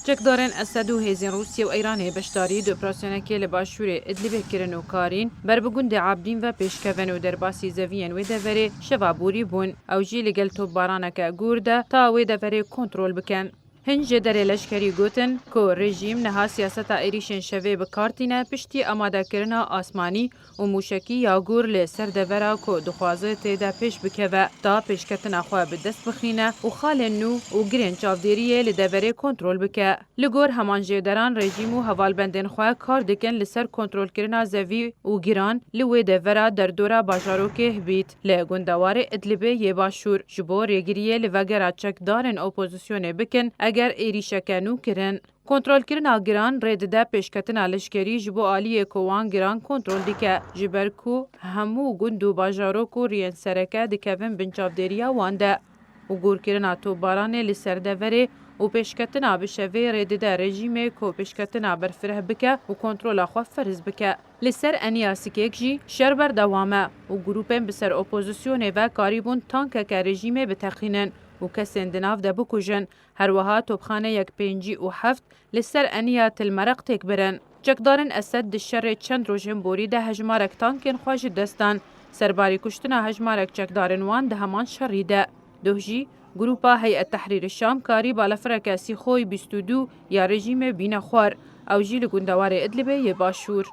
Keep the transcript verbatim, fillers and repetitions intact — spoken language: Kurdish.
Çekdarên Esed û hêzên Rûsye û Îranê beşdarî di operasyonekê li başûrê Idlibê kirin û karîn ber bi gundê Abdîn ve pêşkevin û derbasî zeviyên wê deverê şeva borî bûn. Ew jî li gel topbaraneke gûr de ta wê deverê kontrol bikin. Hin jêderê leşkerî gotin ku rejîm niha siyaseta êrîşên şevê bi kar tîne piştî amadekirina asmanî û mûşekî ya gûr li ser devera ku dixwaze tê de pêş bikeve, ta pêşketina xwe bi dest bixîne û xalên nû û girên çavdêriyê li deverê kontrol bike. Li gor heman jêderan, rejîm û hevalbendên xwe kar dikin li ser kontrolkirina zevî û giran li wê devera derdora bajarokê Hibît li gundewarê Idlibê yê başûr, ji bo rêgiriyê li vegera çekdarên opozisyonê bikin, eger êrîşeke nû kirin. Kontrolkirina giran rê dide pêşketina leşkerî ji bo aliyê ku wan giran kontrol dike, ji ber ku hemû gund û bajarok û riyên sereke dikevin bin çavdêriya wan de. Û gûrkirina topbaranê li ser deverê û pêşketina bi şevê rê dide rejîmê ku pêşketina berfireh bike û kontrola xwe ferz bike. Li ser eniya Sikêk jî şer berdewam e û grûpên bi ser opozisyonê ve karîbûn tankeke rejîmê biteqînin û kesên di nav de bikujin. Her wiha topxaneyek pêncî û heft li ser eniya Til Mereq têk birin. Çekdarên Esed di şerê çend rojên borî de hejmarek tankên xwe ji dest dan. Serbarî kuştina hejmarek çekdarên wan di heman şerî de. Doh jî, grûpa Heyet Tehrîrî Şam karî balafireke Sîxoy bîst û du ya rejîmê bîne xwar. Ew jî li gundewarê Idlibê yê başûr.